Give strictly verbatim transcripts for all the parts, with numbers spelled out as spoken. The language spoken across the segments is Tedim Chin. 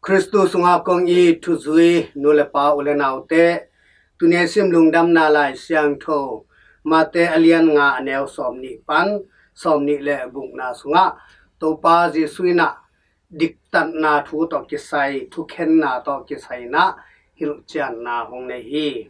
Khristu sungah kong it thuzui nu le pa, u le naute, tuni a sim Lungdamna Lai Siangtho, Mate a lian nga, a neu sawmnih pan sawmnih le gukna sungah Topa Jesuh in ah diktatna thu tawh kisai, thukhenna tawh kisai in ah hilhcianna hong nei hi.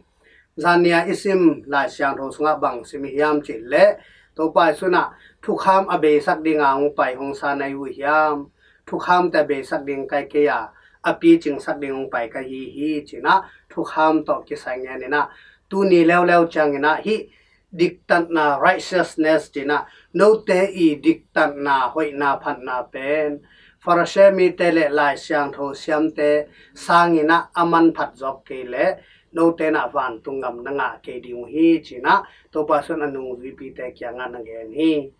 Zan ni a i sim Lai Siangtho sungah bang sim i hiam cih leh, Topa Jesuh in ah thukham a beisak dinga hong pai hong sa na hi uh hiam? Thukhamte a beisak ding kai kei a, a picingsak ding hong pai ka hi hi, ci-in ah thukham tawh kisai ngen in ah, tuni leuleu ciangin ah hih diktatna, righteousness, ci-in ah note i diktatna, hoihna, phatna pen Pharisee mite le Lai Siangtho siamte sangin ah a manphat zawk kei leh note in ah vantung gam na ngah kei ding uh hi, ci-in ah Topa Jesuh in a nungzuipite kiangah na gen hi.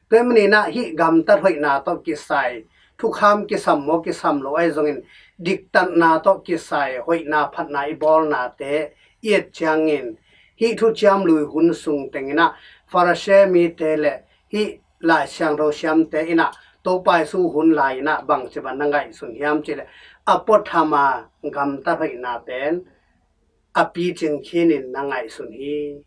Tua ahih manin ah hih gamtat hoihna tawh kisai, thukham kisam maw kisam lo ahi zongin, diktatna tawh kisai hoihna phatna i bawlnate i et ciangin, hih thuciam lui hun sung tengin ah Pharisee mite le hih Lai Siangtho siamte in ah Topa Jesuh hun lai-in ah bangci bang na ngaihsun hiam cih leh, a puatham a gamtat hoihna pen a picing khinin na ngaihsun hi.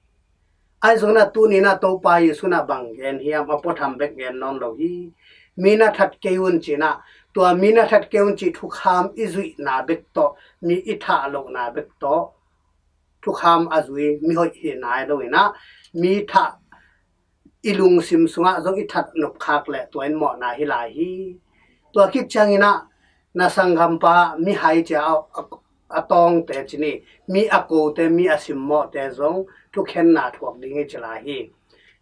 Ahi zongin ah tuni in ah Topa Jesuh in ah bang gen hiam? A puatham bek gen nawn lo hi. Mi na that kei un, ci-in ah, tua mi na that kei un cih thukham i zuihna bek tawh, mi i thah lohna bek tawh thukham a zui mi hoih hi nai lo-in ah, mi thah, i lungsim sungah zong i that nopkhak leh tua in mawhna hi lai hi. Tua khit ciangin ah na sanggampa mihai, ci-a a, a, a tawngte ci ni, mi a kote, mi a simmawhte zong thukhenna thuak ding hi ci lai hi.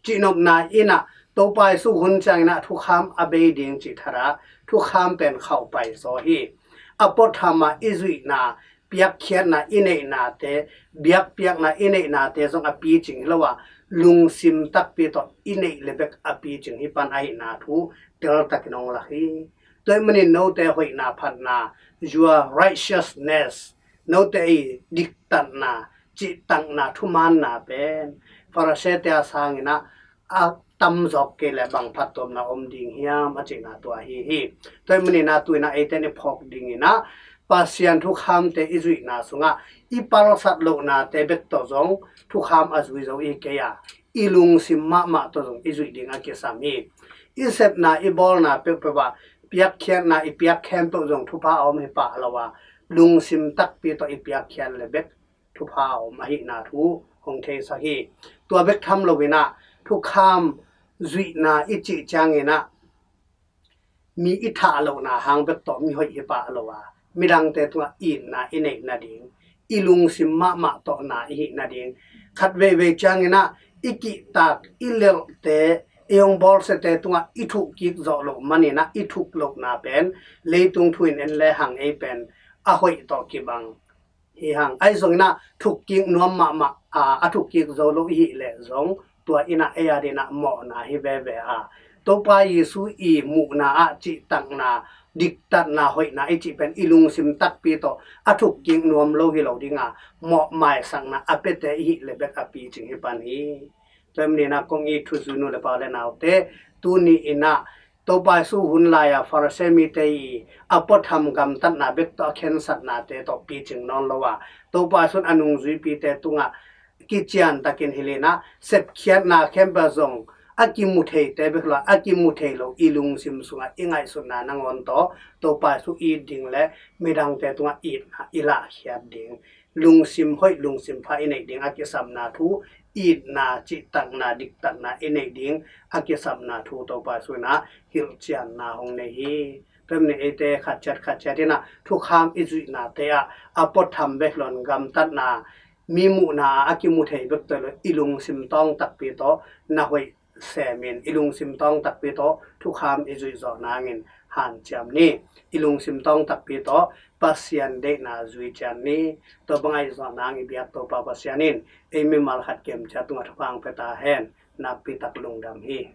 Cihnopna in ah Topa Jesuh hun ciangin ah thukham a bei ding cih that a, thukham pen khauhpai zaw hi. A puatham a i zuihna, piakkhiatna i neihnate, biakpiakna i neihnate zong a picing hi lo a, lungsim takpi tawh i neih le bek a picing hi pan ahihna thu teltakin hong lak hi. Tua ahih manin note hoihna phatna, your righteousness, note i diktatna, cihtakna, thumaanna pen Pharisee-te a sangin ah a tam zawk kei leh bang phattuamna om ding hiam, a cihna tua ahi hi. Tua ahih manin ah tu-in ah eite in i phawk dingin ah Pasian thukhamte i zuihna sungah i palsat lohnate bek tawh zong thukham a zui zo i hi kei a, i lungsim mahmah tawh zong i zuih ding a kisam hi. I sepna, i bawlna peuhpeuh ah piakkhiatna i piak khempeuh zong thupha a om hi pah lo a, lungsim takpi tawh i piakkhiat le bek thupha a om ahihna thu hong theisak hi. Tua bek tham lo-in ah thukham zuihna i cih ciangin ah mi i thah lohna hang bek tawh mi hoih hi pah lo a, midangte tungah itna i neih nading, i lungsim mahmah tawh na i hih nading, khat veivei ciangin ah i kihtak, i lelhte, i hong bawlsiate tungah i thukkik zawh loh manin ah i thuk lohna pen leitung thu in en le hang ei pen a hoih tawh kibang hi hang. Ahi zongin ah thukkik nuam mahmah, a, a thukkik zo lo i hih leh zong tua in ah ei adingin ah mawhna hi veve a, Topa Jesuh i muhna ah cihtakna, diktatna, hoihna i cih pen i lungsim takpi tawh a thukkik nuam lo hi lo ding a, mawhmaisakna a piate i hih le bek a picing hi pan hi. Tua ahih manin ah kong it thuzui nu le pa le naute, tuni in ah Topa Jesuh hun lai-a Pharisee mite i a puatham gamtatna bek tawh a khensatnate tawh picing nawn lo a, Topa Jesuh in a nungzuipite tungah kician takin hilh in ah, sepkhiatna khempeuh zong a kimu theite bek lo a, a kimu thei lo i lungsim sungah i ngaihsutna nangawn tawh Topa Jesuh it ding le midangte tungah itna i lahkhiat ding, lungsim hoih, lungsim pha i neih ding a kisapna thu, itna, cihtakna, diktatna i neih ding a kisapna thu Topa Jesuh in ah hilhcianna hong nei hi. Tua ahih manin eite khatciat khatciat in ah thukham i zuihnate ah a puatham bek lo-in gamtatna, mi muhna ah a kimu thei bek tawh lo, i lungsim tawng takpi tawh na hoih semin, i lungsim tawng takpi tawh thukham i zuih zawh nangin hanciam ni. I lungsim tawng takpi tawh Pasian deihna zui ciat ni. Tua bang a i zuih zawh nang i biak Topa Pasian in ei mimal khat kemciat tungah thupha hong pia ta hen. Nakpi tak lungdam hi.